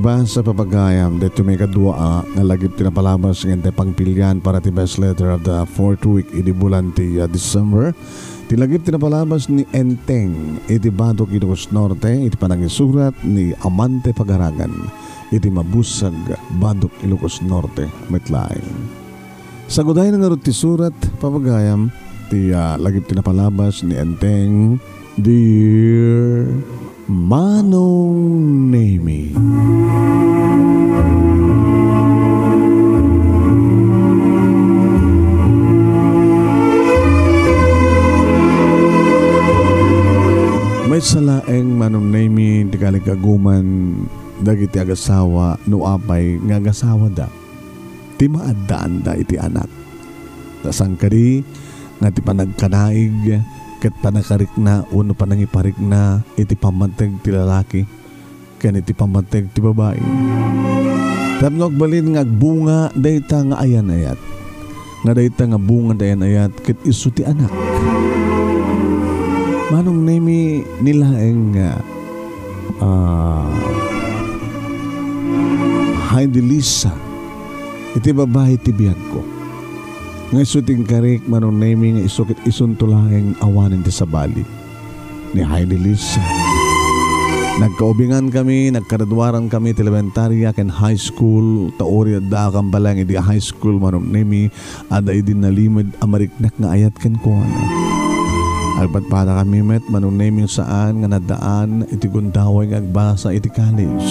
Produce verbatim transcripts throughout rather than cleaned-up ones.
Pasa, papagayam, daytoy maikadua, ah, nga lagip ti napalabas nga intay pangpilian para ti best letter of the fourth week idi bulan ti, ah, December. Ti lagip ti napalabas ni Enteng iti Badok, Ilocos Norte, iti panangisurat ni Amante Pagaragan iti Mabusag, Badok, Ilocos Norte met laeng. Sagudayna ngarud ti surat, papagayam, ti, ah, lagip ti napalabas ni Enteng, Dear Manong Nemi. Maysa laeng, Manong Nemi, ti kalikaguman dagiti agasawa no apay nga agasawada ti maaddaanda iti anak. Ta saan kadi nga ti panagkanaig ket panakarikna wenno panangiparikna iti pammateg ti lalaki ken iti pammateg ti babai. Tapno agbalin nga agbunga dayta nga ayan-ayat, nga dayta nga bunga ti ayan-ayat ket isu ti anak. Manong Nemi, ni laeng nga, ah, Heidi Lisa, iti babai ti biagko. Nga isu ti inkarik, Manong Nemi, nga isu ket isunto laeng awanen ti sabali ni Heidi Lisa. Nagkaubingan kami, nagkaraduaran kami ti elementaria ken high school, ta uray adda akam balaeng idi high school, Manong Nemi, adda idi nalimed a mariknak nga ayat kenkuana. Agpadpada kami met, Manong Nemi, saan nga naddaan iti gundaway nga agbasa iti college.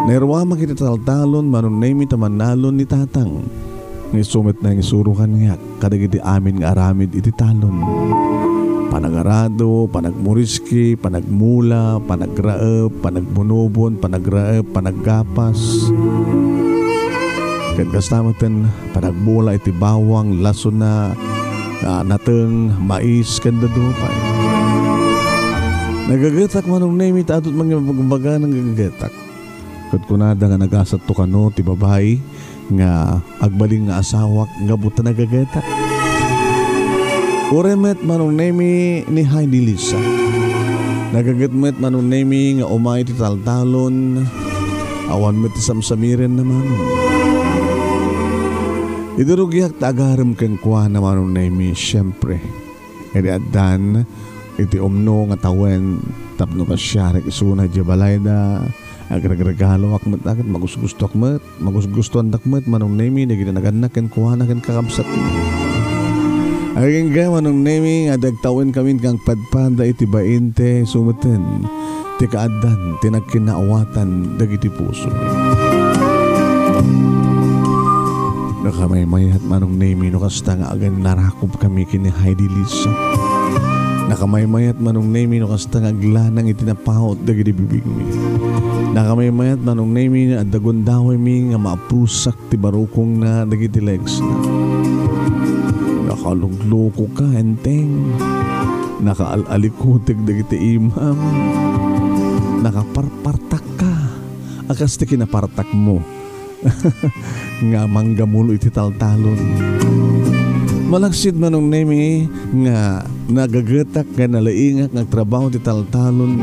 Nairuamak iti taltalon, Manong Nemi, ta mannalon ni tatang. Nga isu met nangisuro kaniak kadagiti amin nga aramid iti talon. Panagarado, panagmuriski, panagmula, panagraep, panagbunobon, panagraep, panaggapas. Ken kasta metten panagbula iti bawang, lasona, ah, nateng, mais, ken dadduma pay. Nagagetak, Manong Nemi, ta adu ti mangibagbaga nga nagagetak. Ket kunada nga nagasatto kano ti babai nga agbalin nga asawak gapu ta nagagetak. Uray met, Manong Nemi, ni Heidi Lisa. Nagaget met, Manong Nemi, nga umay ti taltalon. Awan met ti samsamirenna, Manong. Idi rugiak ta agarem kenkuana, Manong Nemi, siempre. Idi addan iti umno nga tawen tapno pasiarek isuna idiay balayda, agregregaloak met, agregregaloak met, agregregaloak met, magusgustoak met, magusgustoandak met, Manong Nemi, dagiti nagannak kenkuana ken kakabsatna. Agingga, Manong Nemi, nga agtawen kami nga agpadpada iti bainte, isu metten ti kaaddan ti nagkinaawatan dagiti puso. Nakamaymayat, Manong Nemi, no kasta nga agan narakop kami ken ni Heidi Lisa. Nakamaymayat, Manong Nemi, no kasta nga aglanang iti napaut dagiti bibigmi. Nakamaymayat, Manong Nemi, nga adda gundawaymi nga maapusak ti barukongna dagiti legsna. Nakaluglukoka, Enteng. Nakaal-alikutek dagiti imam. Nakaparpartakka a kas ti kinapartakmo nga manggamulo iti taltalon. Malaksid, Manong Nemi, nga nagagetak nga nalaingak nga agtrabaho ti taltalon.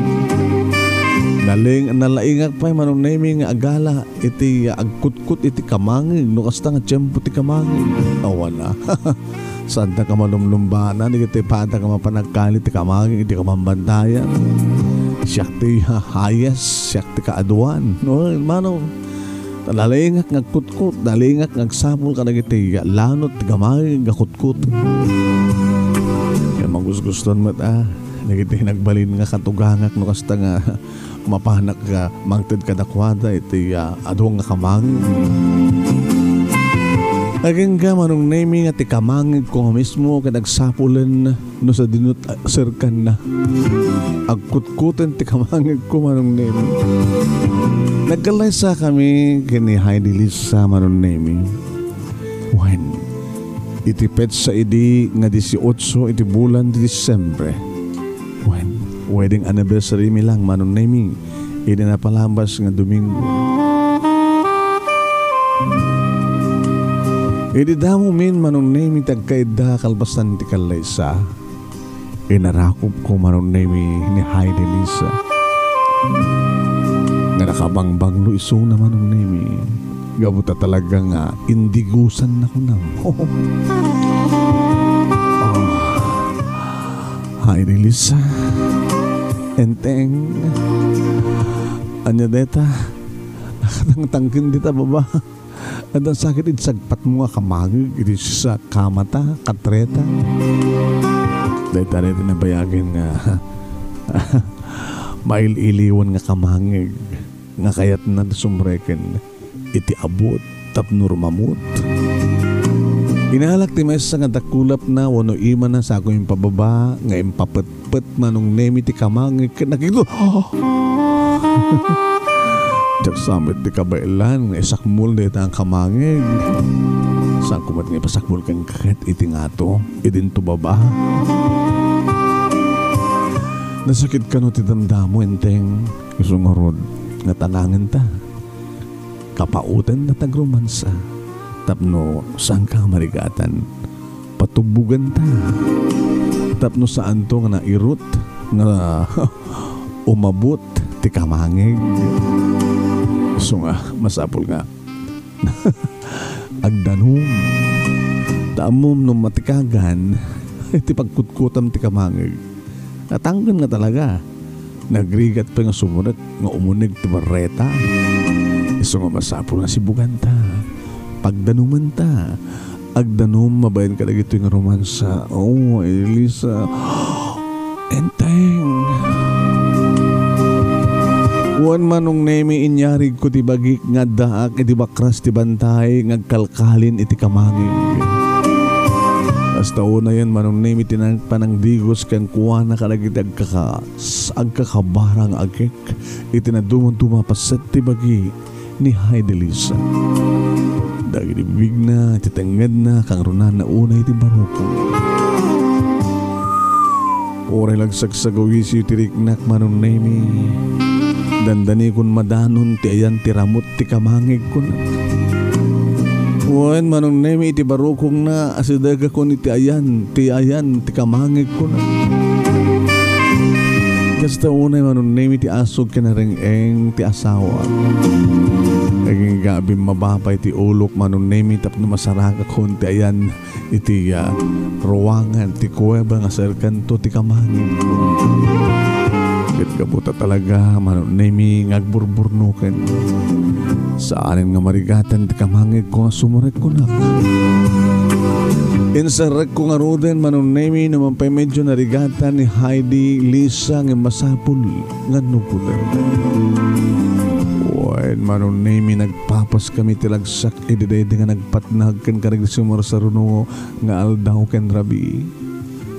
Naling-, nalaingak pay, Manong Nemi, nga agala iti agkutkot iti kamangeg no kasta nga tiempo ti kamangeg. Awan a. Saantak a malumlumbaan dagiti padaka mapan agkali ti kamangeg iti kamambantayan. Siak ti ha-, highest, siak ti kaaduan. No, Manong, nalaingak nga agkutkot, nalaingak nga agsapul kadagiti lanot ti kamangeg nga kutkot. Ket magusgustoan met a dagiti nagbalin nga katugangak no kasta nga mapanak nga mangted kadakuada iti, ah, adu nga kamangeg. Agingga, Manong Nemi, nga ti kamangegko nga mismo ket agsapulen no sadino ti serkanna. Agkutkoten ti kamangegko, Manong Nemi. Nagkallaysakami ken ni Heidi Lisa, Manong Nemi. Wen, iti petsa idi nga dieciocho iti bulan ti Disyembre. Wen, wedding anniversary mi lang, Manong Nemi, idi napalabas nga Domingo. Idi damo min, Manong Nemi, ti agkaidda kalpasan ti kallaysa, inarakopko, Manong Nemi, ni Heidi Lisa. Nakabangbanglo isuna, Manong Nemi. Gapu ta talaga nga indigusan na kunam. Ah, Hay Lisa. Enteng. Ania deta? Nakatangtangken dita baba. Adda sakit iti sagpatmo nga kamangeg iti sa kamata, katreta. Dayta dayta nabayagen nga mail-iliwan nga kamangeg nga kayatna sumreken iti abut tapno rumamut. Inalak ti maysa nga dakulapna wenno imana sa ako impababa nga impapet pet Manong Nemi ti kamangeg ket nakigdo. Diak sa met ti kabaelan nga isakmol dayta a kamangeg. Saanko met nga ipasakmol kenka ket iti ngato, idinto baba. Nasakit kano ti damdamo, Enteng? Isu ngarud nga tanangenta. Kapauten ta agrumansa tapno saanka a marigatan. Patubbogenta tapno saanto nga nairut nga umabut ti kamangeg. Isu nga masapul nga agdanum. Ta ammom no matikagan ti pagkutkutam ti kamangeg. Natangken nga talaga. Nagrigat pay nga sumrek nga umuneg ti barreta. Isu nga masapul nga sibuganta. Pagdanumenta. Agdanum mabain kadagitoy nga romansa. Oh, Elisa. Enteng. Wen, Manong Nemi, inyarigko ti bagik nga addaak iti bakras ti bantay nga agkalkalin iti kamangeg. Kasta unayen, Manong Nemi, ti nagpanangdigos kenkuana kadagiti agkaka-, agkakabara nga agek iti nadumduma paset ti bagi ni Hay Lisa. Dagiti bibigna, iti tengngedna, kangrunana unay iti barukong. Uray la agsagsagawisiyo ti riknak, Manong Nemi. Dandanikon madanon ti ayan ti ramut ti kamangeg, kunak. Wen, Manong Nemi, iti barukongna, asidegakon iti ayan, ti ayan ti kamangeg, kunak. Kasta unay, Manong Nemi, ti asog ken areng-eng ti asawak. Agingga a bimmaba pay ti ulok, Manong Nemi, tapno masaragakon ti ayan iti, ah, ruangan ti kuweba nga serkanto ti kamangegko. Ket gapu ta talaga, Manong Nemi, nga agburburnoken. Saanen nga marigatan ti kamangegko nga sumrek, kunak. Inserrekko ngaruden, Manong Nemi, no man pay medyo narigatan ni Heidi, Lisa, nga masapul nga nugoten. Wen, Manong Nemi, nagpapaskami ti ragsak idi daydi nga nagpatnag ken kadagiti sumarsarunongo nga aldaw ken rabii.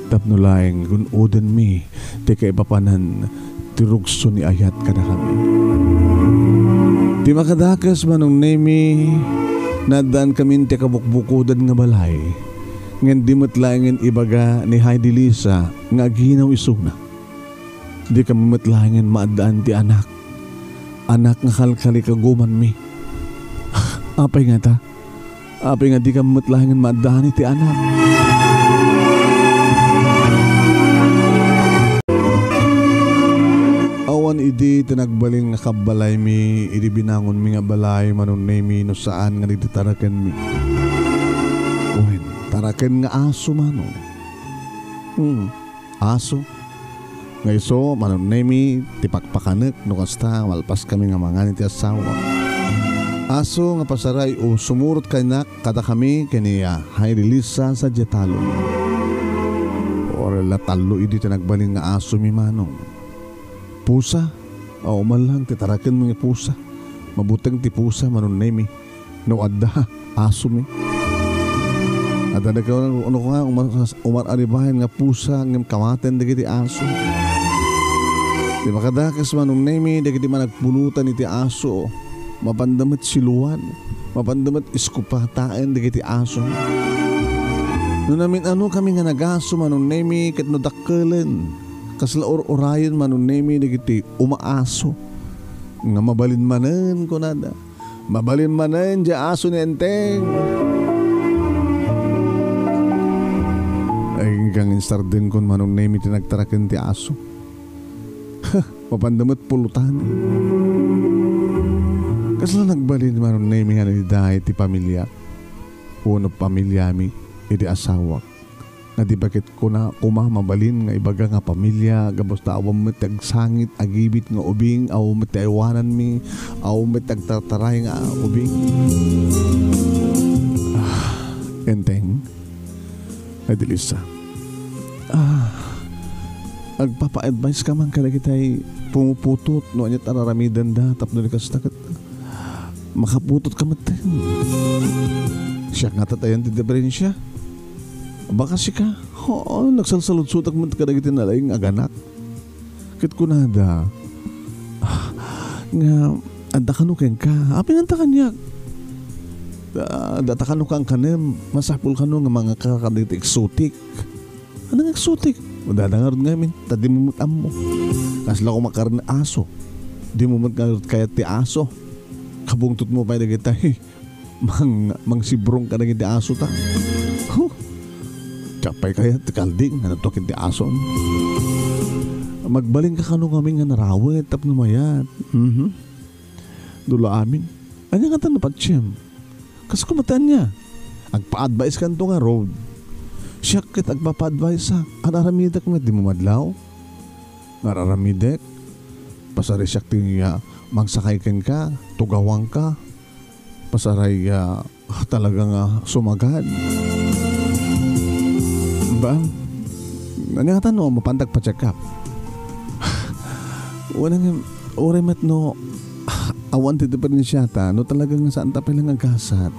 Tapno laeng gun-odenmi ti kaipapanan ti rugso ni ayat kadakami. Ti makadakes, Manong Nemi, naaddaankamin ti kabukbukodan nga balay, ngem di met laengen ibaga ni Heidi Lisa nga aginaw isuna. Dikami met laengen maaddaan ti anak. Anak nga kalkalikagumanmi. Apay ngata? Apay nga dikami met laengen maaddaan iti anak? Awan idi ti nagbalin nga kabbalaymi idi binangonmi nga balay, Manong Nemi, no saan nga dagiti tarakenmi. Wen, taraken nga aso, Manong. Hmm. Aso. Nga isu, Manong Nemi, ti pakpakanek no kasta, malpaskami nga mangan iti asawa. Aso nga pasaray o sumurot kaniak kadakami ken ni, ah, Heidi Lisa sadiay talon. Uray la tallo idi ti nagbalin nga asomi, Manong. Pusa? Aw, man lang ti tarakenmi nga pusa. Mabuteng ti pusa, Manong Nemi. No adda, asomi. Adda dagiti, no, no, nga umar-, umar-aribayan nga pusa ngem kamaten dagiti aso. Ti makadakes, Manong Nemi, dagiti managpulutan iti aso, mapanda met siluan, mapanda met iskopataen dagiti aso. No namin-anokami nga nagaso, Manong Nemi, ket no dakkelen, kasla ur-urayen, Manong Nemi, dagiti umaaso nga mabalin manen, kunada. Mabalin manen diay aso ni Enteng. Ay, hanggang insardenkon, Manong Nemi, ti nagtaraken ti aso. Mapanda met pulutan. Kasla nagbalin, Manong Nemi, nga ida iti pamiliak, wenno pamiliami iti asawak, nga di baket kuna koma mabalin nga ibaga nga pamilia, gapu ta awan met ti agsangit a gibit nga ubing, awan met ti aywananmi, awan met ti agtartaray nga ubing. Ah, Enteng, ay, Delisa. Ah, agpapa-advise ka man kadagitay pumuputot no ania ti ar-aramidenda tapno di kasta ket makaputot ka met. Siak nga tatayan ti diferensya. Baka sika, oo, nagsalsaludsodak met kadagiti nalaing aganak. Ket kunada, ah, nga adda kano kenka, apinanta kaniak. Da, data kano kankanem, masapul kano nga mangaka kadagiti eksotik. Anong eksotik? Dada ngarud ngamin, ta di mo met ammo. Kasla koma karne aso. Di mo met ngarud kayat ti aso. Kabungtot mo pay dagita, he. Mang-, mangsibrong ka dagiti aso ta. Huh. Diak pay kayat ti kalding, ano to ken ti aso. Magbalin ka kano ngamin nga narawet tapno mayat. Mhm. Dula amin. Ania ngata napatiem? Kas kumatan niya. Agpa-advise kanto nga road. Siak ket agpapa-advise, ha. Ar-aramidek met, di mo madlaw? Nga ar-aramidek? Pasari siak ti, ah, mangsakay kenka, tugawangka. Pasaray, ah, talaga nga sumagad. Ba? Ania ngata no, mapantag pa-check up. Wala nga, uray met no, awan ti diferensya ta, no talaga nga saan ta pala nga gasat.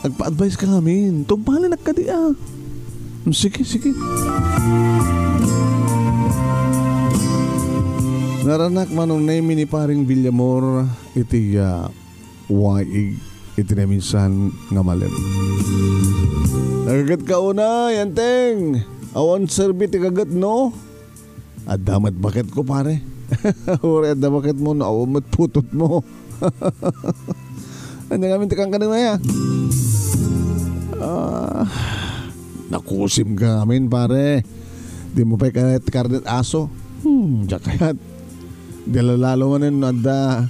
Agpa-advise ka ngamin, tumpalen kadi, ah. Sige, sige. Naranak, Manong Nemi, ni Paring Villamor, iti, ah, waig iti naminsan nga malem. Nagaget ka unay, Enteng. Awan serbi ti kaget, no? Adda met baket ko, pare. Uray adda baket mo, no, awan met putot mo. Ania ngamin ti kankanay, maya? Ah, nakusim ka ngamin, pare. Di mo pay kayat karnet aso. Hmm, diak kayat. Di lalalo manen no adda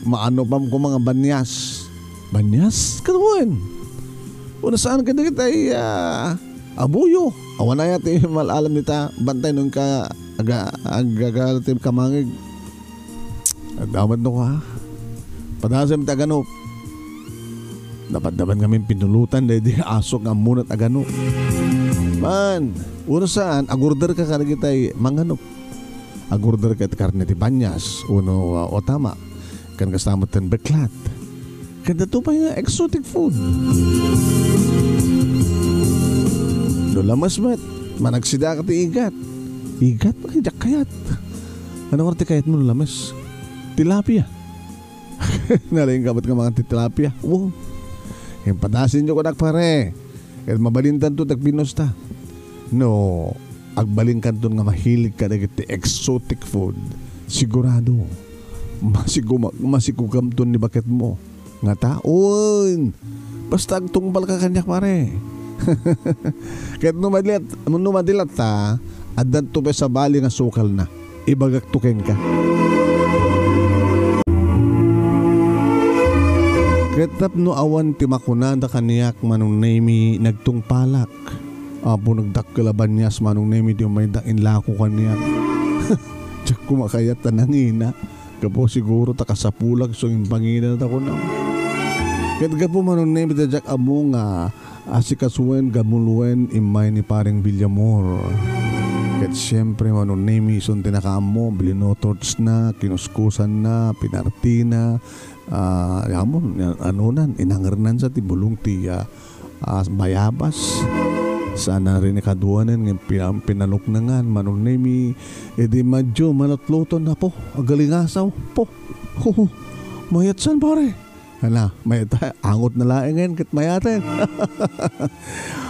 maanupam ko mga banyas. Banyas? Kaduan. Una saan ka dagiti ay, ah, abuyo. Awan aya ti mal-alam dita. Bantay no inka aga-, agagal ti kamangig. Adda met no ka. Padasem ti aganup. Napaddaman ngamin pinulutan daydi aso nga ammo met aganup. Man, uno saan, agorder ka kadagitay manganup. Agorder ka ti karne ti banyas, uno, uh, o tama. Ken kasta met ten beklat. Ken dato pay nga exotic food. No lames met, managsida ka ti igat. Igat? Ay, diak kayat. Ano nga ti kayat mo no lames? Tilapia. Nalaing ka met nga mangan ti tilapia. Wow. Impadasin yo kunak, pare. Ket mabalintanto ti agpinosta. No, agbalinkanton nga mahilig ka dagiti exotic food, sigurado, masiku-, masikugamton ni baket mo. Ngata? Wen. Basta agtungpal ka kaniak, pare. Ket no madilat, no madilat ta, addanto pay sabali nga sukalna. Ibagakto kenka. Ket tapno awan ti makunada kaniak, Manong Nemi, nagtungpalak. Apo, nagdakkel a banyas, Manong Nemi, ti umayda inlako kaniak. Diak koma kayat ta nangina. Gapu siguro ta kasapulak isu nga impangina ta kunam. Ket gapu, Manong Nemi, ta diak ammo nga asikasuen, gamuloen immay ni Paring Villamor. Ket siempre, Manong Nemi, isun ti nakaammo, binotorchna, kinuskusanna, pinartina, ah, amon, anunan, inangernan sa ti bulong ti, ah, ah, bayabas. Saan a rin ikaduanan nga pina-, pinaluknangan, Manong Nemi, idi madyo, manutluton, apo, agalingasaw, po. Mayat san, pare? Hala, mayat, angot na laeng ngayon, ket mayaten.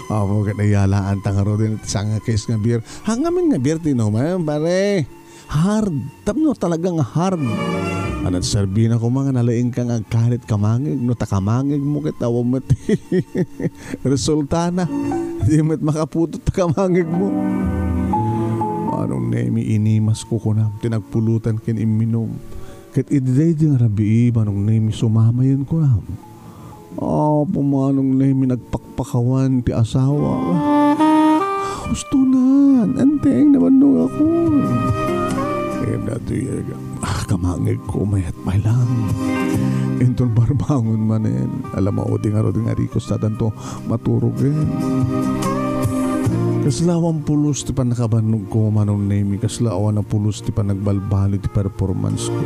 Apo, ket nayalaan ta ngaruden iti sangakis nga beer. Hangamin nga beer ti inuman, pare. Hard. Tapno talaga nga hard. Anat serbina koma nga nalaing ka nga agkalit kamangig. No ta kamangig mo ket awan met resultana. Di met makaputot ta kamangig mo. Manong Nemi, inimas ko kunam. Ti nagpulutan ken imminum. Ket idi daydi nga rabii, Manong Nemi, sumamayen kunam. Apo, Manong Nemi, nagpakpakawan ti asawa. Hustonan, Enteng, nabannogakon. Kaya datoy, ah, kamangegko, mayat pay lang. Inton barbangon manen, ala, maudi ngarud nga ariko, sadanto maturogen. Kasla awan pulos ti pannakabannogko, Manong Nemi, kasla awan a pulos ti panagbalbaliw ti performance ko.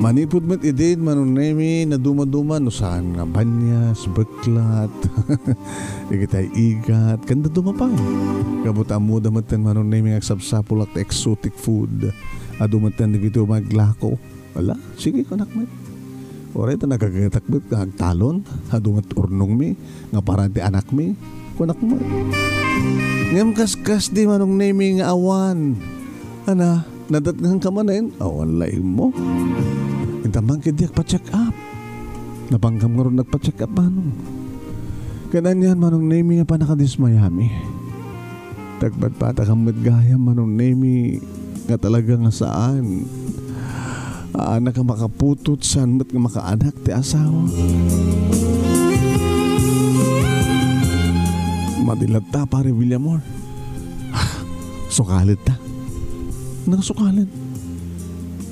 Manipud met idin, Manong Nemi, nadumaduma no saan nga banias, beklat, dagiti igat, ken dadduma pay. Gapu ta ammoda metten, Manong Nemi, nga agsapsapulak ti exotic food. Adu metten dagiti umaglako. Ala, sige, kunak met. Uray ta nagagetak met nga agtalon, adu met urnongmi, nga para ti anakmi, kunak met. Ngem kaskas di, Manong Nemi, nga awan. Ana, nadatnganka manen? Awan laeng mo. Intamman ketdi agpa-check up. Napangkam ngarud nagpa-check up, Manong. Ket anian, Manong Nemi, nga pannakadismayami. Nagpatpatakam met gayam, Manong Nemi, nga talaga nga saan. Aanak a makaputot, saan met nga makaanak ti asawa. Madi latta, Pare Villamor. Sukalit ta. Nang sukalit.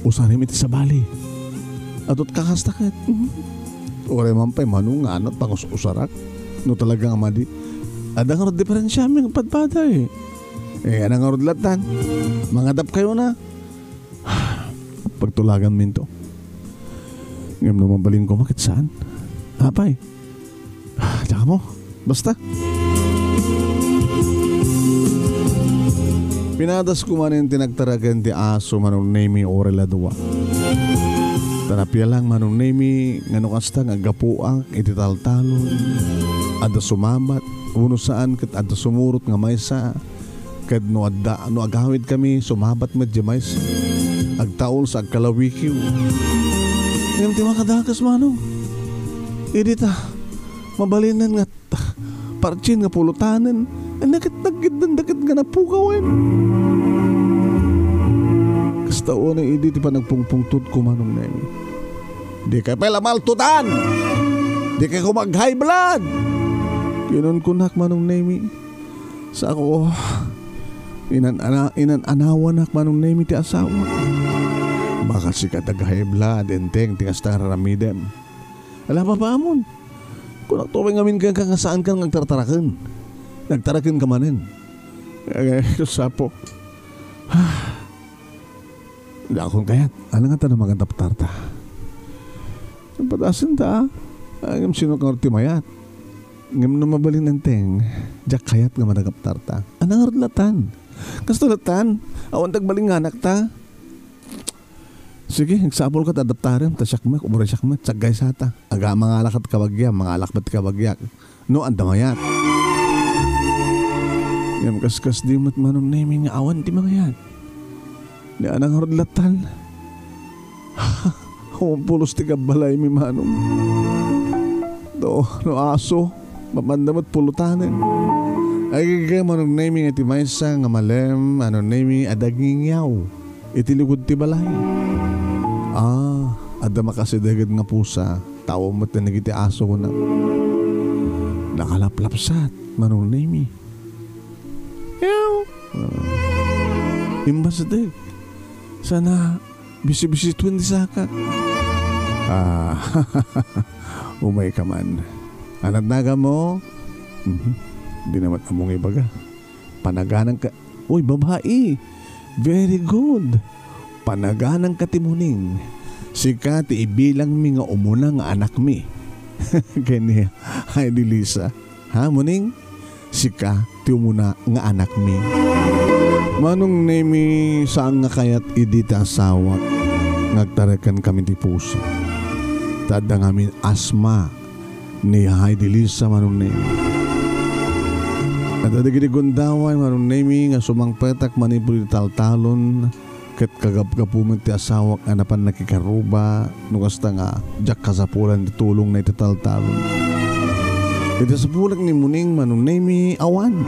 Usarim iti sabali. Adut ka kasta ket. Mhm. Uray man pay, Manong, nga anat pangus-usarak. No talaga nga madi. Adda ngarud diferensiami nga padpada, eh. Eh, adda ngarud lattan. Mangadap kayo na. Pagtulagan minto. Ngem no mabalin ko, bakit saan? Apay. Diak ammo. Basta. Pinadas ko manen ti nagtaraken ti aso, Manong Nemi, uray la dua. Ta napia lang, Manong Nemi, nga no kasta nga aggapuak iti taltalon, adda sumabat, wenno saan ket adda sumurot nga maysa, ket no adda, no agawidkami, sumabat met diay maysa. Agtaulsa, agkalawikiw. Ngem ti makadakes, Manong, idi ta mabalinen nga partin nga pulotanen, naket naggiddan daket nga napukawen. Kasta unay idi ti panagpungpungtotko, Manong Nemi. Dikay pay la maltutan! Dikay koma ag-high blood! Kinunkunak, Manong Nemi. Sako, inan-, ana-, inan-anawanak, Manong Nemi, ti asawa. Baka sika ti ag-high blood, Enteng, ti kasta nga raramidem. Ala, babaamon. Kunak to pay ngamin kenka nga saanka nga agtartaraken. Nagtarakenka manen. Eh, Dios apo. Dakon kayat. Ano nga ta no magadaptarta? Padasen ta, ah. Ngem sino nga ti mayat? Ngem no mabalin, Enteng, diak kayat nga madagaptarta. Ano nga rod latan? Kasto latan, awan tagbalinganak ta. Sige, agsapulka ta adaptarem, ta siak met, uray siak met, saggaysata. Aga, mangalak ket kabagiam, mangalak met kabagiak. No, adda mayat. Ngem kaskas di met Manong Nemi nga awan ti mangayat. Ni anang rod latan. Awan pulos ti kabbalaymi, Manong. No, no aso, mapanda met pulotanen. Agigay, Manong Nemi, nga ti maysa nga malem, Manong Nemi, a dagingiaw iti lugod ti balay. Ah, adda makasideged nga pusa, tawen met dagiti aso, kuna. Nakalaplapsat, Manong Nemi. Yaw! Ah, imbasideg. Sana bisi-bisituen ti saka. Ah, umay ka man. Anat naga mo? Mhm. Di naman among ibaga. Panaganan ka. Uy, babae. Very good. Panaganan ka ti Muning. Sika ti ibilangmi nga umuna nga anakmi. Ken ni Heidi Lisa. Ha, Muning? Sika ti umuna nga anakmi. Manong Nemi, saan nga kayat idi ti asawak nga agtarekan kami ti pusa. Ta adda ngamin asma ni Heidi Lisa, Manong Nemi. Adda dagiti gundaway, Manong Nemi, nga sumangpetak manipud iti taltalon ket kagapgapu met ti asawak nga napan nakikaruba no kasta nga diak kasapulan ti tulongna iti taltalon. Iti sapulek ni Muning, Manong Nemi, awan.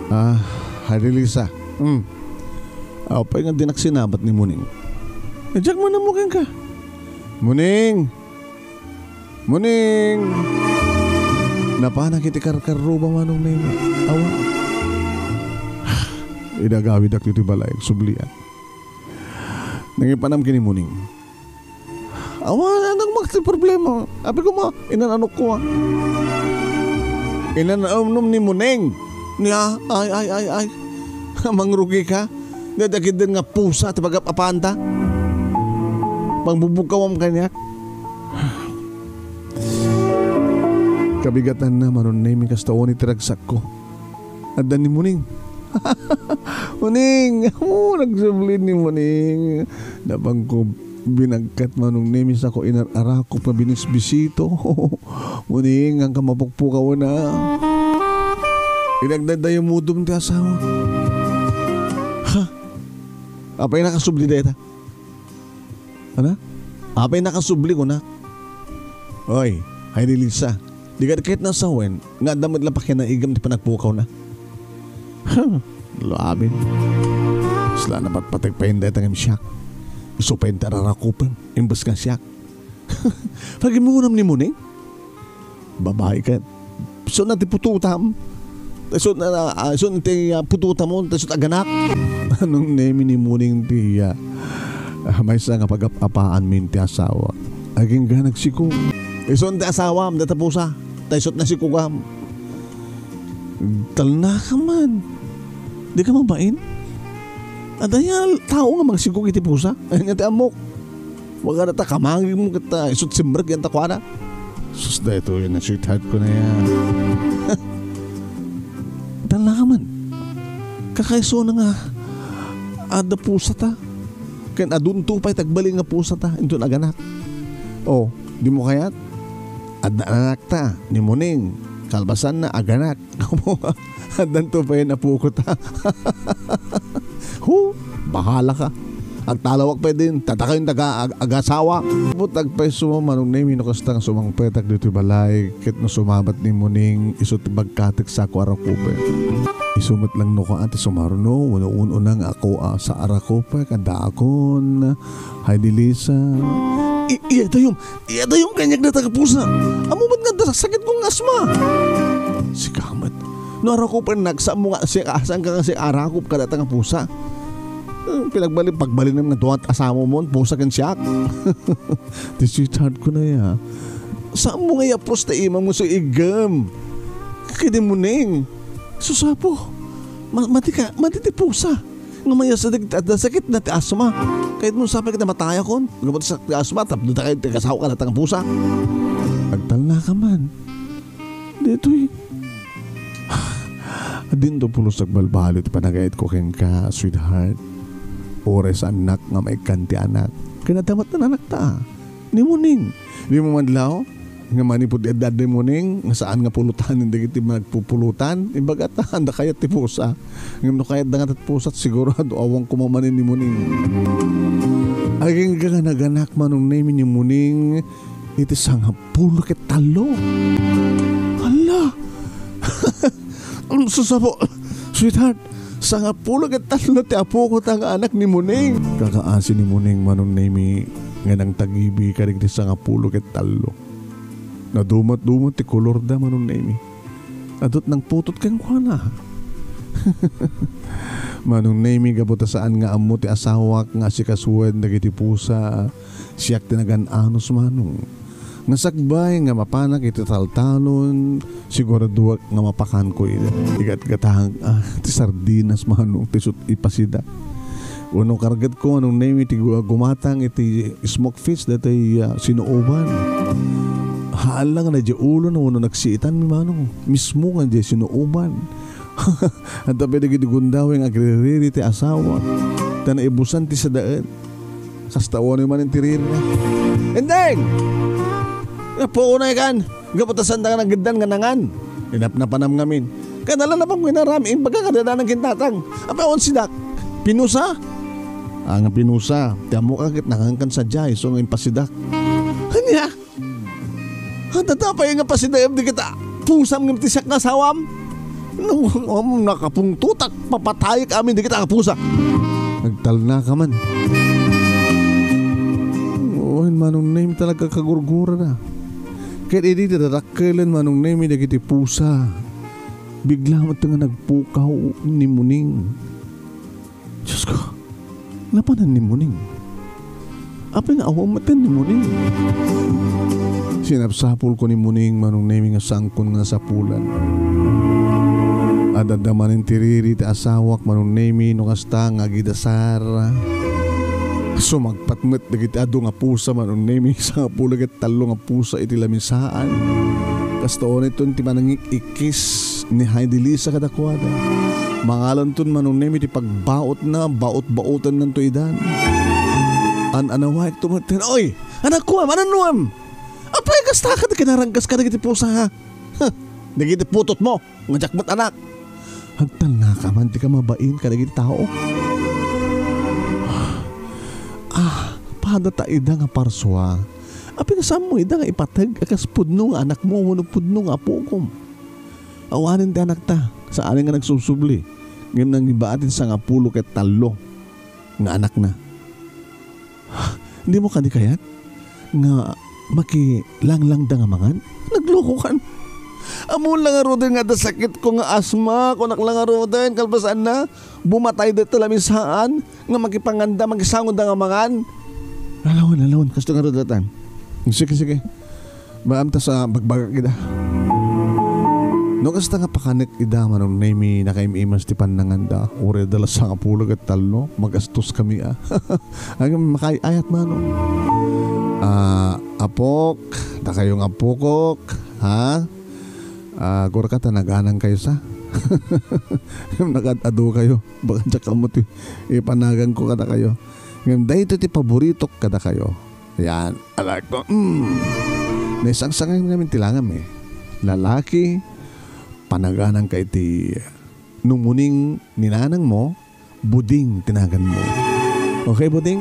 Ah, Heidi Lisa. Hmm. Apay nga dinak sinabat ni Muning? E, diak man ammo kenka. Muning! Muning! Napanak iti karkarruba, Manong Nemi. Awan. Idi agawidak ditoy balay, agsublian. Nangipanam ken ni Muning. Awan, anong magti problema? Apay koma, inananokko, a. Inanamnom ni Muning. Nia, ay, ay, ay, ay. Mangrugika. Dayta ketdin nga pusa ti pagap-apaanta. Pangbubugkawam kaniak. Kabigatanna, Manong Nemi, kasta awan iti ragsakko. Adda ni Muning. Muning! O, nagsubli ni Muning. Napanko binagkat, Manong Nemi, sako inar-arakop nga binisbisito. Muning, ngem ka mapukpukaw na. Inagdaydayaw modom ti asawa. Ha? Apay nakasubli dayta? Ana? Apay nakasubli, kunak. Oy, Haydee Lisa, dika ket nasawen nga adda met la pakinaigem ti panagpukawna. Labi. Sla napatpateg pay dayta ngem siak. Isu pay ti ararakopem, imbes nga siak. Pagimmunam ni Muning? Babai ket. Isu na ti putotam. Isu na, ah, isu na ti, ah, putotamon, isu aganak. Manong Nemi, ni Muning ti, ah, ah, maysa nga pagap-apaanmin ti asawa. Agingga nagsikog. Isu ti asawam, dayta pusa. Ta isu ti nasikogam. Talnaka man. Dika mabain? Adda aya tao nga mangsikog iti pusa? Ania ti ammok? Magana ta kamangigmo ket, ah, isu ti simrek yan ta kuana. Sus, daytoy na sweetheart ko na yan. Dala ka man. Kakaisuna nga adda pusata. Ken adunto pay ti agbalin nga pusata. Inton aganak. O, dimo kayat? Adda anakta, ni Muning. Kalpasanna, aganak. Addanto pay napukot, a. Hu, bahala ka. Agtalawak pay din, tatakayon taga ag-, agasawa. Put agpayso, Manong Nemi, no kasta nga sumangpetak ditoy balay, ket no sumabat ni Muning, isu ti bagkatek sako a rakupek. Isu met lang no kaan ti sumarno, wenno un-una nga ako a sa a rakupek, adda akon, Haydee Lisa. I-, iya dayum, Iyadayom kaniak dayta nga pusa. Ammom met nga adda sakitko nga asma. Sika met. No arakupennak, saanmo nga siak, saanka nga siak arakop kadayta nga pusa? Eh, pinagbalin, pagbalinem nga dua ti asamom, pusa ken siak. Ti sweetheart ko na ya. Saanmo nga iyapros ta imam nga su iggem. Kadi Muning. Susapo. Ma-, mati ka, mati ti pusa. Nga maysa dagiti adda sakitna ti asma. Kayatmo sapay ket matayakon. Gapu ti sak-, ti asma, tapno ta kayat ti kasaw ka latang pusa. Agtalna ka man. Ditoy. Dinto pulos agbalbaliw ti panagayatko kenka, sweetheart. Uray saannak nga maikkan ti anak. Ken adda met ti anakta. Ni Muning. Dimo madlaw? Nga manipud adda ni Muning, nga saan nga pulutan dagiti nagpupulutan, imbagata, adda kayat ti pusa. Ngem no kayatda nga ti pusa, sigurado awan koma manen ni Muning. Agingga nga naganak, Manong Nemi, ni Muning iti sangapulo ket tallo. Hala! Ang susapo, sweetheart, sangapulo ket tallo ti apokota nga anak ni Muning. Kakaasi ni Muning, Manong Nemi, nga nangtagibi kadagiti sangapulo ket tallo. Nadumat-dumat ti kolorda, Manong Nemi. Adut nangputot kenkuana. Manong Nemi, gapu ta saan nga ammo ti asawak nga asikasuen dagiti pusa, siak ti nagan-anos, Manong. Nga sakbay nga mapanak iti taltalon, siguraduak nga mapakanko ida. Igatgatahang, ah, ti sardinas, Manong, ti sut ipasidak. Wenno kargetko, Manong Nemi, ti gu-, gumatang iti smoke fish, datoy, ah, sinuoban. Haan lang nga na diay ulo na wenno nagsiitan mi, Manong. Mismo nga diay sinuoban. Adda pay dagiti gundaway nga agririri ti asawa. Ta naibusan ti sadaen. Kasta uno manen ti ririna. Endeng! Napuonay kan! Gapu ta saan ta nga nageddan nga nangan. Inapnapanam ngamin. Kadala na pang winarami, imbaga kadadanan kintatang. Apay awan sidak. Pinusa? Ah, nga pinusa. Ti ammo ka ket nangankan sadiay, isu nga impasidak. Ania? Adda pay nga pasidaem dagita pusam ngem ti siak nga asawam? No, um, nakapungtotak, papatayek amin dagita nga pusa. Agtalnaka man. Wen, Manong Nemi, talaga kagurgurada. Ket idi ti dadakkelen, Manong Nemi, dagiti pusa, bigla met nga nagpukaw ni Muning. Diyos ko, napanan ni Muning? Apay nga awan met ni Muning? Sinapsapulko ni Muning, Manong Nemi, nga saankon nga nasapulan. Adda manen ti riri ti asawak, Manong Nemi, no kasta nga agidasar. Sumagpat met dagiti adu nga pusa, Manong Nemi, sangapulo ket tallo nga pusa iti lamisaan. Kasta unayton ti manangik-ikkis ni Heidi Lisa kadakuada. Mangalanton, Manong Nemi, ti pagbautna, baut-bautennanto idan. An-anawaekto metten, "Oy, anakko, manannuem? Apay kasta ket kinaranggas kadagiti pusa, ha? Huh, dagiti putotmo nga diak met anak. Agtalnaka man ti kamabain kadagiti tao." Ah, pada ta ida nga parsua. Apay nga saanmo ida nga ipateg a kas pudno nga anakmo wenno pudno nga apokom? Awanen ti anakta, saan nga nagsubsubli, ngem nangibaat ti sangapulo ket tallo nga anakna. Dimo kadi kayat nga makilanglangda nga mangan? Naglokokan. Ammom la ngaruden nga adda sakitko nga asma, kunak la ngaruden, kalpasanna, bumatay dayta lamisaan nga makipanganda, makisangoda nga mangan. Lalawen, lalawen, kasto ngarud daytan. Sige, sige. Maamta sa bagbagak ida. No kasta nga pakanek ida, Manong Nemi, nakaim-imas ti pannanganda. Uray da la sangapulo ket tallo, magastos kami, ah. Ang makay-ayat, Manong. Ah, apok, dakayo nga apokok, ha? Ah, gurka ta naganang kayo sa? Nagad-adu kayo. Baka diak ammo ti ipanaganko kadakayo. Ngem daytoy ti paboritok kadakayo. Yan. Alak ko. Mm. Naisangsangan ngamin ti langam, eh. Lalaki, panaganang ka iti numuning ni nanang mo, Buding ti naganmo. Okay, Buding?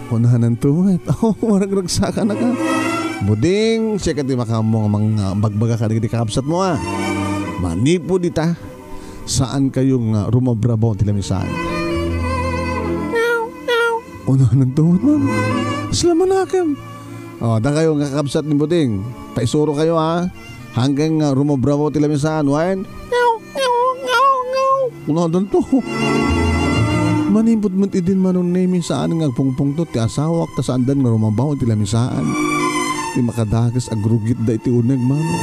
Kunanan to, eh. Oh, maragragsaka na ka. Buding, siya ka ti makaammo nga mang-, ah, bagbaga kadagiti kakabsat mo, ah. Manipud ita, saan kayo nga rumabrabaw ti lamisaan. Kunanan to, man. Sila manakem. Oh, da kayo nga kakabsat ni Buding. Paisuro kayo, ha? Hanggang nga rumabrabaw ti lamisaan, wen? Ngaw, ngaw, ngaw, ngaw. Kunadan to. Manipud met idin, Manong Nemi, saan nga agpungpungtot ti asawak, ta saandan nga rumabaw ti lamisaan. Ti makadakes agrugitda iti uneg, Manong.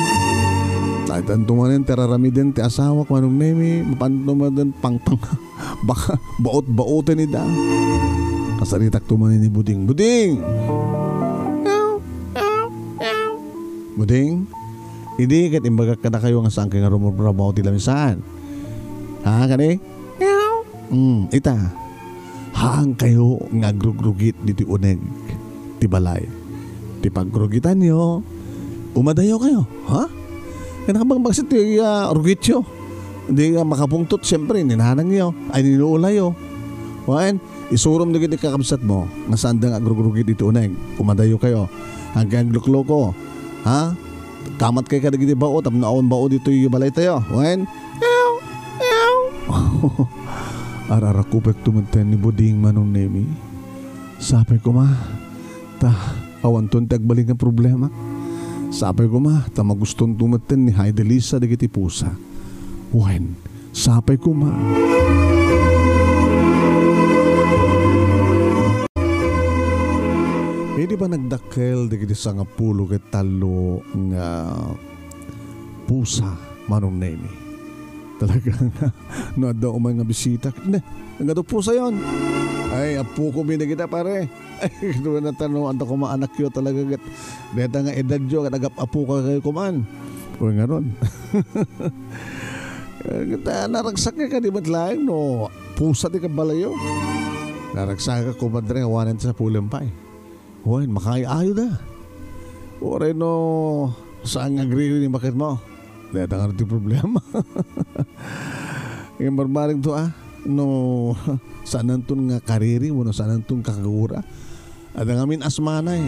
Daytan to manen ti raramiden ti asawak, Manong Nemi, mapanto manen pangpang-, baka baot-baoten ida. Kasaritak to manen ni Buding. Buding! Buding, idi ket imbagak kadakayo nga saan kayo nga rumurmurabaw ti lamisaan. Ha, kani? Mm, ita. Haan kayo nga agrugrugit diti uneg ti balay. Ti pagrugitanyo, umadayo kayo, ha? Kaya nakabagbagsit ti, ah, rugityo. Di nga makapungtot, siyempre, ni nanangyo, ay, ni loolayo. Wen, isurom dagiti kakabsat mo, nga saanda nga agrugrugit diti uneg. Umadayo kayo. Hanggang aglukloko, ha? Kamat kay kadagiti bao, tapno awan bao ditoy balay tayo. Wen? Ararakupek tumenten ni Buding, Manong Nemi. Sapay koma, ta awanton ti agbalin nga problema. Sapay koma, ta maguston tumeten ni Heidi Lisa dagiti pusa. Wen, sapay koma. Idi panagdakkel dagiti sangapulo ket tallo nga pusa, Manong Nemi. Talaga nga, no adda umay nga bisita, ne, nagado pusa yon. Ay, apo ko binigita, pare. Ay, doon na tano, anda ko maanak yo talaga, gat. Deta nga edad yo, gat agap-apo ka kayo kuman. Uy, nga ron. Kita, naragsak nga kadi met laeng, no, pusa ti kabalayo. Naragsak ka, kumadre, awanan sa pulempay. Wen, makaay-ayo da. Uray no, saan nga agriri ni bakit mo? Deta nga ti problema. Yung barbaring to, ah, no, saananton nga kariri, no, saananton kakagura. Ada ngamin asmana, eh.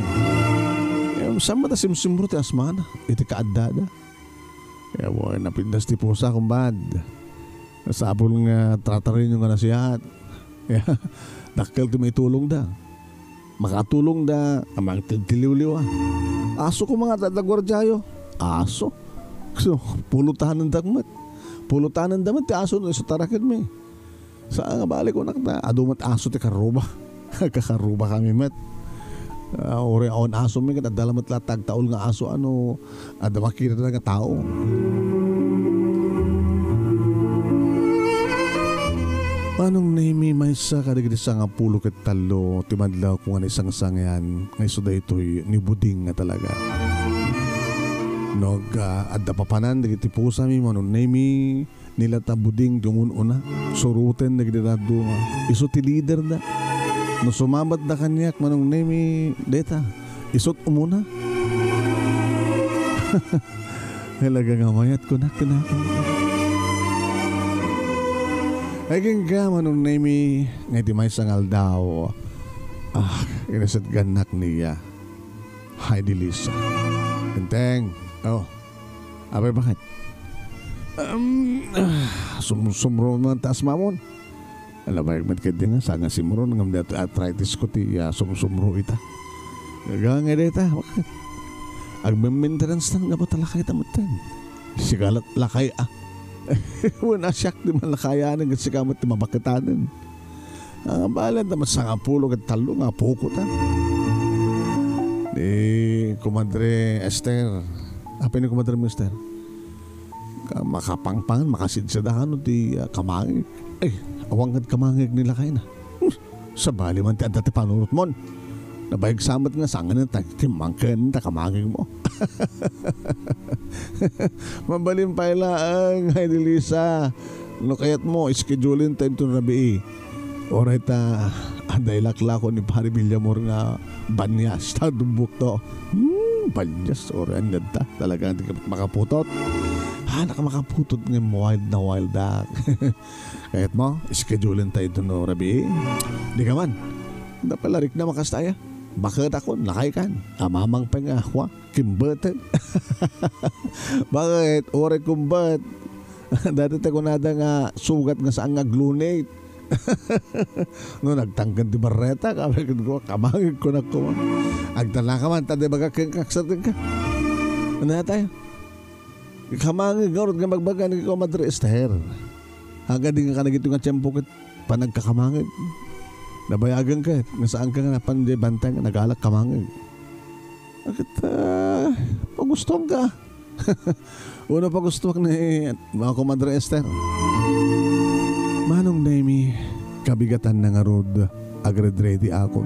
Eh, saan ba ta simsimro ti asmana? Iti kaaddada. Eh, boy, napintas ti pusa, kumbad. Sapul nga tratarin yung nga nasihat. Dakkel ti maitulongda. Makatulongda a mangtiliwliwa. Aso koma nga adda guardiayo. Aso. So, pulutanenda met. Pulutanenda met ti aso no isu ti arakidmi. Saan nga bale kunak ta, adu met aso ti karruba. Kakarrubakami met. Ah, uray awan asomi ket adda la met la ti agtaul nga aso, ano, adda makita nga tao. Manong Nemi, maysa kadagiti sangapulo ket tallo ti madlawko nga naisangsangian nga isu daytoy ni Buding nga talaga. No ag-, ah, adda papanan dagiti pusami, Manong Nemi, ni la ta Buding ti umun-una, suroten dagiti dadduma. Isu ti liderda. No sumabatda kaniak, Manong Nemi, deta, isut' umuna. Talaga nga mayat kunak, kunak. Ay, kenka, Manong Nemi, nga iti maysa nga aldaw, ah, inasidgannak ni, ah, Heidi Lisa. Enteng, oh, apay, baket? Um, ah, sumsumro man taas mamon. Ala, bayag met ket di nga, saan nga simro, ngem daytoy arthritis ko ti, ah, sumsumro ita. Gaga nga dayta, baket? Agmem-maintenance tan nga ba ta lakay ta metten? Sika la-, lakay, ah. Wen a siak ti malakayanen, ket sika met ti mabaketanen. Ah, bale, adda met sangapulo ket tallo nga apokota. Ni Comadre Esther. Apay ni Comadre mo, Esther? Ka-, makapangpangan, makasidsida kano ti, ah, kamangig. Ay, awan ket kamangig ni lakayna. Hmm, sabali man ti adda ti panunotmon. Nabayag sa met nga sanganen ta, ti mangken ta kamangigmo. Mabalin pay laeng, Heidi Lisa. No kayatmo, schedulen ta inton rabii. Uray ta, adda ilaklako ni Pari Villamor nga banias, ta dumbukto. Hmm, banias, uray aniad ta. Talaga, di ka makaputot. Ha, naka makaputot nga wild na wild, ah. Kayatmo, schedulen ta inton rabii. Di ka man. Napalarik na makastaya. Baket ako, lakay kan. Amamang pa nga, wa. Kimbeten. Baket? Uray kumbet. Dati ta kunada nga sugat nga saan nga aglunate. No nagtangken ti barreta, kamangig ko, kamangig ko na kuma. Agtalna ka man, ta di baga ken kaksaten ka. Ano na tayo? Kamangig nga urot nga magbaga ni Comadre Esther. Agadi nga kanagito nga tiyempo ket panagkakamangig. Nabayagan ka, nga saan ka nga napan di bantay nga nagalak kamangig. Agit, ah, pagustuhan ka. Uno pagustuhan ni mga Comadre Esther. Manong Nemi, kabigatan na ngarud, agredredi akon.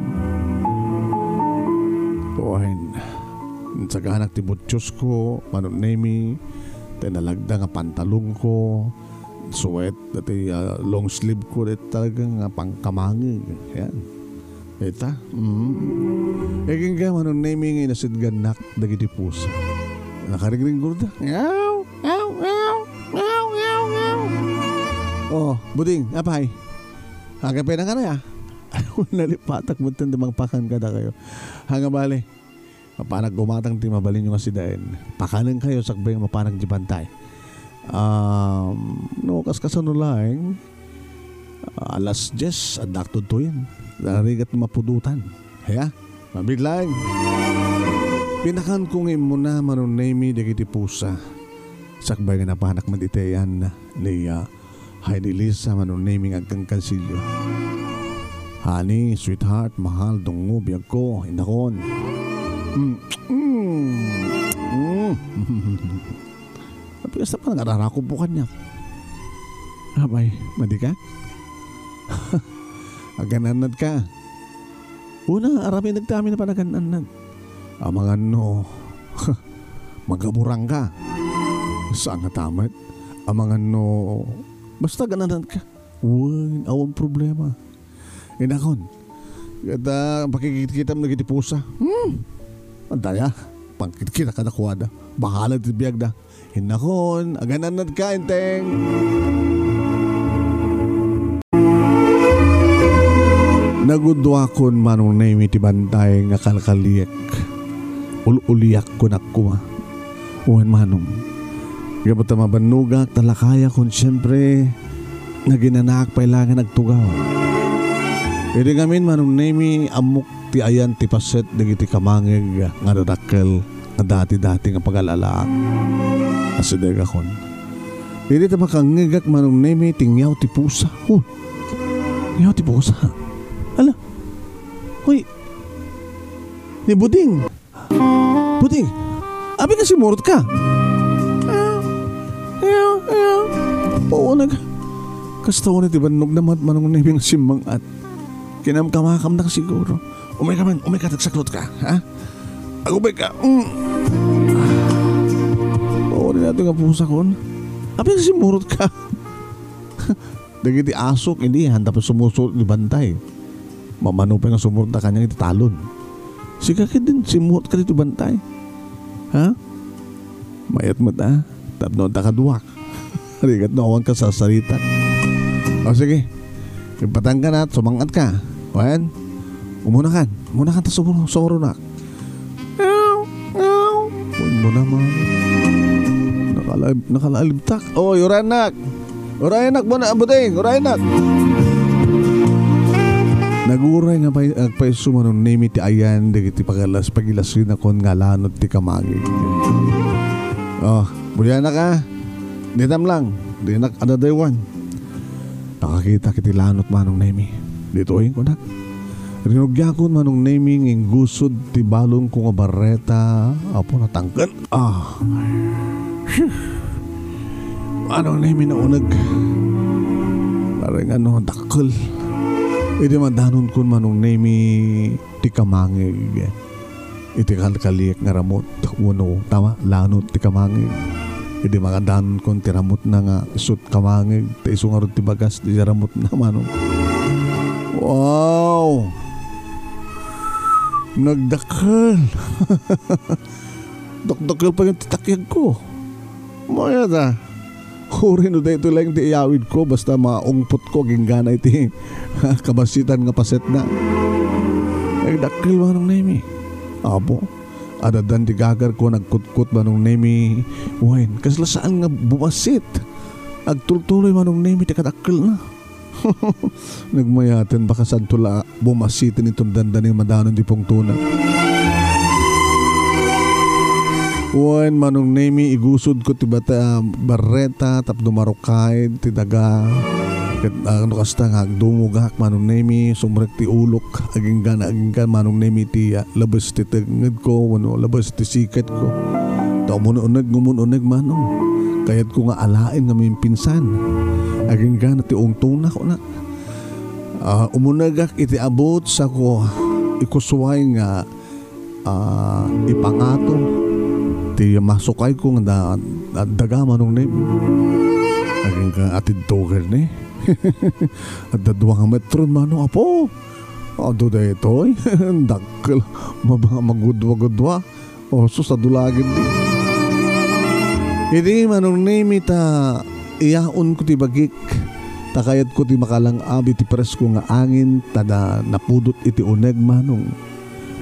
Puwayen, insaganak ti butsos ko, Manong Nemi, ti nalagda nga pantalon ko, suet, dati, ah, long sleeve ko, dati talaga nga pangkamangig. Yan. Ita? Mm. Agingga, Manong Nemi nga inasidgannak dagiti pusa. Nakarigringgurda. Ngaw, ngaw, ngaw, ngaw, ngaw, ngaw. Oh, Buding, apay? Agapay na ka na, ya? Nalipatak mo, tanda, mangpakan ka da kayo. Hanga bali. Mapanak gumatang ti mabalinyo nga sidaen. Pakanen kayo, sakbay nga mapanak di bantay. Um, no, kas kasano laeng, alas dies, addak tudtuyen. Narigat mapudutan. Haya? Mabit laeng. Pinakan ko nga immuna, Manong Nemi, dagiti pusa. Sakbay nga napanak maditeyan ni, ah, Heidi Lisa, Manong Nemi, nga agkankansilyo. Honey, sweetheart, mahal, dungngo, biag ko, indakon. Mm, mm, mm. Napiesta pa nga ararakop po kaniak. Apay, madi ka? Aganannad ka. Una, aramidek ti amin a panagan-annad. Amangan no, magaburang ka. Saan nga tamet? Amangan no, basta aganannad ka. Wen, awan problema. Inakon. Ket, ah, pakikitkitam dagiti pusa. Hmm. Adaya. Pangkitkita kadakuada. Bahala ti biagda. Innakon, aganannad ka, Enteng. Nagudduakon, Manong Nemi, ti bantay nga kalkaliek. Ul-uliak, kunak kuma. Wen, Manong. Gapu ta mabannogak, ta lakayakon, siempre, nga ginanaak pay la nga nagtugaw. Idi ngamin, Manong Nemi, ammok ti ayan ti paset dagiti kamangeg nga dadakkel nga dati-dati nga pagal-alaak. Asidegakon. Idi ta makangngegak, Manong Nemi, ti ngiyaw ti pusa. Huh. Ngiyaw ti pusa. Ala. Hoy. Ni Buding. Buding. Abi nga simmurot ka. Ayaw, ayaw, ayaw. Paunag. Kasta unay ti bannogna met, Manong Nemi, nga simmang-at. Kinamkamakamnak siguro. Umay ka man, umay ka, nagsaklot ka, ha? Agumay ka. Mm. Paunay nato nga pusakon. Abi nga simmurot ka. Dagiti asok, idi, handa pa sumusuot iti bantay. Mamano pa nga sumurot kaniak iti talon. Sika ketdin, simuot ka ditoy bantay. Ha? Mayat met, a. Tapno ta kaduak. Rigat no awan ka sasarita. O, sige. Ipatang ka na at sumangat ka. Wen? Umuna kan. Umuna kan ta sumuro-, sumuronak. Aw, aw. Uy, mo naman. Nakala-, nakalaalibtak. Oy, uranak. Uranak mo na, Buding. Uranak. Naguray nga pay-, agpayso, Manong Nemi, ti ayan dagiti pagalas-, pagilasinakon nga lanot ti kamangeg. Oh, buyanak a. Ditam lang. Dinak adadaywan. Nakakitak iti lanot, Manong Nemi. Ditoy, kunak. Rinugiakon, Manong Nemi, nga inggusod ti balonko nga barreta. Apo, natangken. Ah. Phew. Manong Nemi, nauneg. Parang ano, dakkel. Idi madanonkon, Manong Nemi, ti kamangeg iti kalkaliek nga ramut. Wenno, tama, lanot ti kamangeg. Idi makadanonkon ti ramutna nga isut' kamangeg, ta isu ngarud ti bagas ti ramutna, Manong. Wow! Nagdakkel. Dakdakkel pa ti takyagko. Mayat a. Uray no daytoy laeng ti iyawidko, basta maungpotko agingga iti kabasitan nga pasetna. Ay, dakkel, Manong Nemi. Apo, addan ti gagarko, nagkutkot, Manong Nemi. Wen, kasla saan nga bumasit. Agtultuloy, Manong Nemi, ti kadakkelna. Nagmayaten, baka sadto la bumasiten iton dandani madanon ti pungtona. Wen, Manong Nemi, igusodko ti bata-, barreta tapno marukay ti daga. Ket, ah, no kasta nga agdumogak, Manong Nemi, sumrek ti ulok. Agingga, agingga, Manong Nemi, ti, ah, labes ti tengngedko, wenno labes ti siketko. Ta umun-uneg, umun-uneg, Manong. Kayatko nga alaen nga maminsan. Agingga ti ungtona, kunak. Ah, umunegak iti abut, sako ikusuay nga, ah, ipangato ti masukayko nga da-, da-, daga, Manong Nemi. Agingga atiddogel ni. Adda dua nga metro, Manong, apo. Adu daytoy. Dakkel. Maba-, magudwa-gudwa. O, sus, adu la ketdi. Idi, Manong Nemi, ta iyaonko ti bagik, ta kayatko ti makalang-ab iti presko nga angin, ta da-, napudot iti uneg, Manong.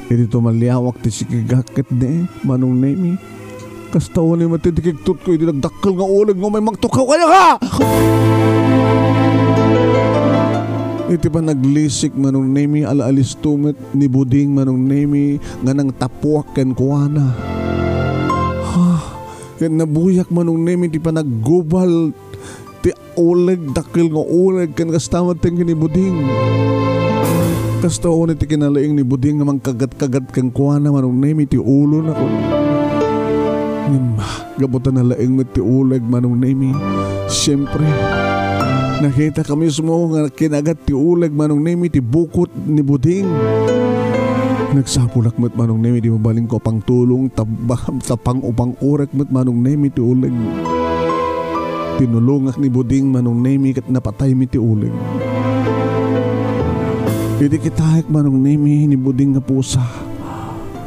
Idi tumaliawak ti sikigak ketdi, Manong Nemi. Kasta unay met ti kigtotko idi nagdakkel nga uleg nga umay mangtukaw. Ayaw ka! Iti panaglisik, Manong Nemi, ala-alisto met ni Buding, Manong Nemi, nga nangtapuak kenkuana. Ha? Ket nabuyak, Manong Nemi, ti panaggubal ti uleg, dakkel nga uleg, ken kasta met ti ken ni Buding. Kasta unay ti kinalaing ni Buding nga mangkagat-kagat kenkuana, Manong Nemi, ti ulona, kun. Ngem, gapu ta nalaing met ti uleg, Manong Nemi. Siempre, nakitak mismo nga kinagat ti uleg, Manong Nemi, ti bukot ni Buding. Nagsapulak met, Manong Nemi, di mabalinko a pangtulong, ta ba-, ta pang-upang-urek met, Manong Nemi, ti uleg. Tinulongak ni Buding, Manong Nemi, ket napataymi ti uleg. Idi kitaek, Manong Nemi, ni Buding nga pusa,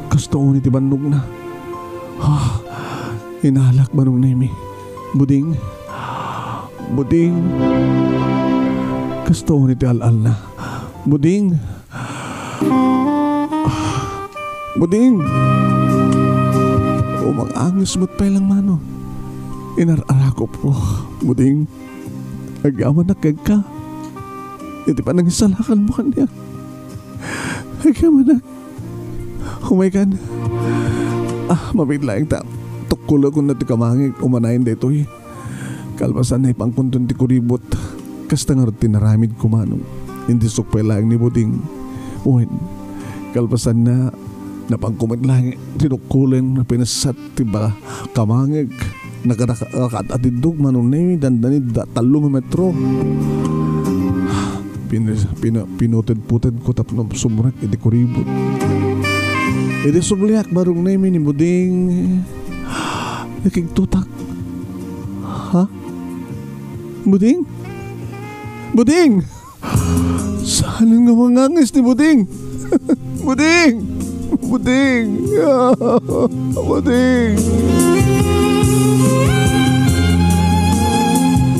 kasta unay ti bannogna. Ah, inalak, Manong Nemi. Buding. Buding. Kasta unay ti al-alna. Buding. Buding. Umang-anges met pay lang, Manong. Inar-arakopko. Buding. Agyamanak kenka. Iti panangisalakanmo kaniak. Agyamanak. Umaykan. Ah, mabiit laeng ta tukkolekon ti kamangeg, umanayen daytoy. Kalpasan, naipangkonton ti kuribot. Kasta ngarud ti naramidko, manong. Indisok pay laeng ni Buding. Wen, kalpasanna, napangko met laeng ti tukkolen, pinessat ti ba-, kamangeg. Nakadaka-, nakadatiddog, Manong Nemi, dandani da tallo nga metro. Pin-, pina-, pinutedputedko tapno sumrek iti kuribot. Idi subliak, Manong Nemi, ni Buding, nakigtotak. Ha? Buding? Buding! Saan nga manganges ni Buding? Buding! Buding! Buding!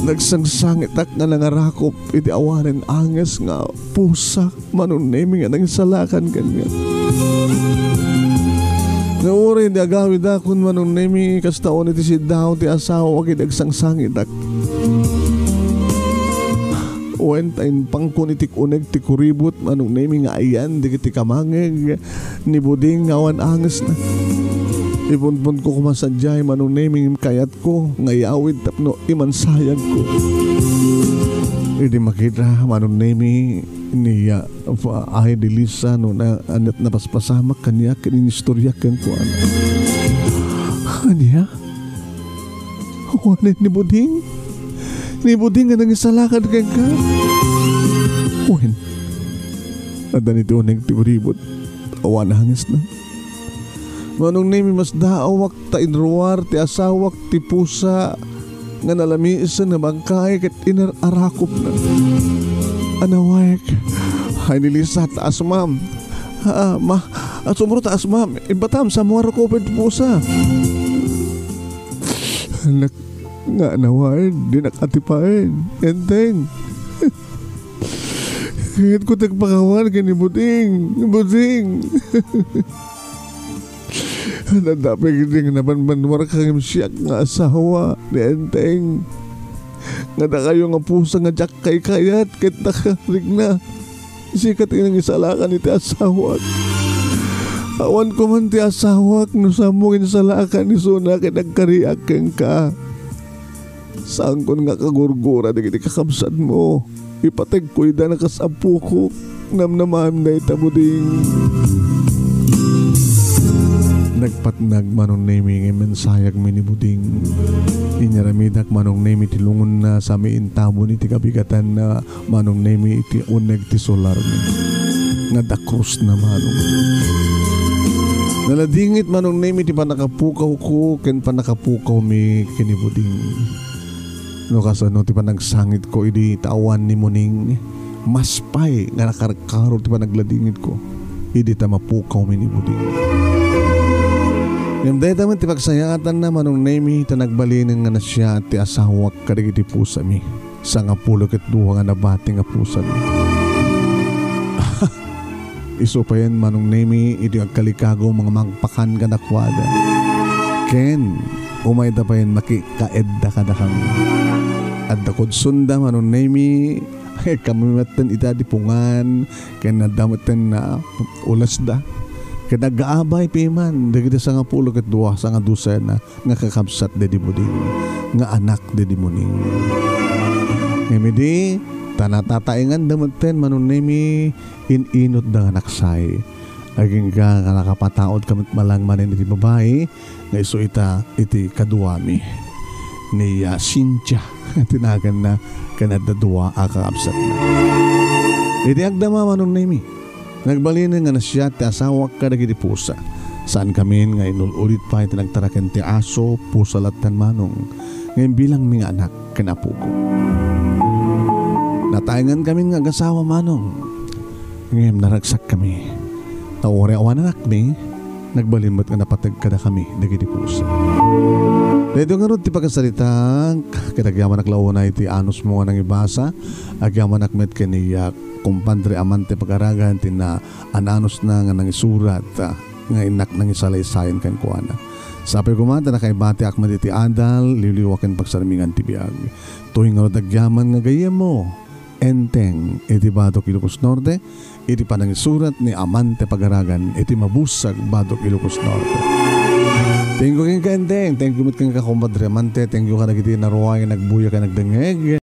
Nagsangsangitak nga nangarakop iti awanen anges nga pusa, Manong Nemi, nga nangisalakan kaniak. Nga uray di agawidakon, Manong Nemi, kasta unay ti siddaw ti asawak idi agsangsangitak. Wen, ta impangkon iti uneg ti kuribot, Manong Nemi, nga ayan dagiti kamangeg ni Buding nga awan angesna. Ipunponko koma sadiay, Manong Nemi, ngem kayatko nga iyawid tapno imansayagko. Idi makita, Manong Nemi, ni, ah, Ay, Delisa, no na, aniat napaspasamak kaniak ken inistoriak kenkuana. Ania? Awanen ni Buding? Ni Buding nga nangisalakan kenka? Wen, adda ni ti uneg ti kuribot. Awan angesna. Manong Nemi, masdaawak ta inruar ti asawak ti pusa nga nalamiisen nga bangkay ket inar-arakopna. Anawek, ay, Delisa, taas, ma'am. Ah, ma, asumro taas, ma'am. Ibatam, sa mo arakop ti pusa. Anak, nga anawek, dinak atipaen. Enteng. Kayatko ti agpakawan ken ni Buding. Buding. Nadapay ketdi nga nabanbanwarka ngem siak nga asawa ni Enteng. Nga dakayo nga pusa nga diak kaykayat ket nakarigna. Sika ti nangisalakan iti asawak. Awan koman ti asawak no saanmo nga insalakan isuna ket nagkariak kenka. Saankon nga kagurgura dagiti kakabsatmo. Ipategko ida a kas apokok. Namnamaem dayta, Buding. Nagpatnag Manong Nemi ngem insayagmi ni Buding. Inyaramidak Manong Nemi ti lungonna sa mi intabon iti kabigatanna Manong Nemi iti uneg ti solarmi. Nga dakrusna, Manong. Naladingit Manong Nemi ti pannakapukawko ken pannakapukawmi ken ni Buding. No kasano ti panagsangitko idi ta awan ni Muning, mas pay nga nakarkaro ti panagladingitko idi ta mapukawmi ni Buding. Ngem dayta met ti pagsayaatanna, Manong Nemi, ta nagbalinen nga nasiaat ti asawak kadagiti pusami. Sangapulo ket dua nga nabati nga pusami. Isu payen, Manong Nemi, idi agkalikagum nga mangpakan kadakuada. Ken umayda payen makikaedda kadakami. Adda kudsonda, Manong Nemi, kami metten ita di pungan, ken adda metten nga ulesda. Ket nagaabay piman dagiti sangapulo ket dua, sangadusena nga kakabsat daydi Buding, nga anak daydi Muning. Ngem idi ta natataenganda metten, Manong Nemi, in-inutda nga naksay. Agingga nga nakapataudka met manen iti babai nga isu ita iti kaduami. Ni, ah, Cynthia ti naganna ken adda dua a kakabsatna. Idi agdama, Manong Nemi, nagbalinen nga nasiaat ti asawak kadagiti pusa. Saankamin nga inul-ulit pay ti nagtaraken ti aso, pusa latta, Manong. Ngem bilangmi nga anak ken apoko. Nataengankamin nga agasawa, Manong. Ngem naragsakkami. Ta uray awan anakmi, nagbalin met nga napateg kadakami dagiti pusa. Daytoy ngarud ti pakasaritak, ket agyamanak la unay ti anusmo nga nangibasa, agyamanak met ken ni, ah, kumpadre Amante Pagaragan ti na-, ananusna nga nangisurat, ah, nga innak nangisalaysay kenkuana. Sapay koma ta nakaibatiak met iti adal, liwliwa ken pagsarmingan ti biag. Toy ngarud agyaman nga gayyemmo, Enteng iti Batok Ilocos Norte, iti panangisurat ni Amante Pagaragan iti Mabusag, Batok Ilocos Norte. Thank you kenka, Enteng. Thank you met kenka, Compadre Amante. Thank you kadagiti naruay nga nagbuya ken nagdengngeg.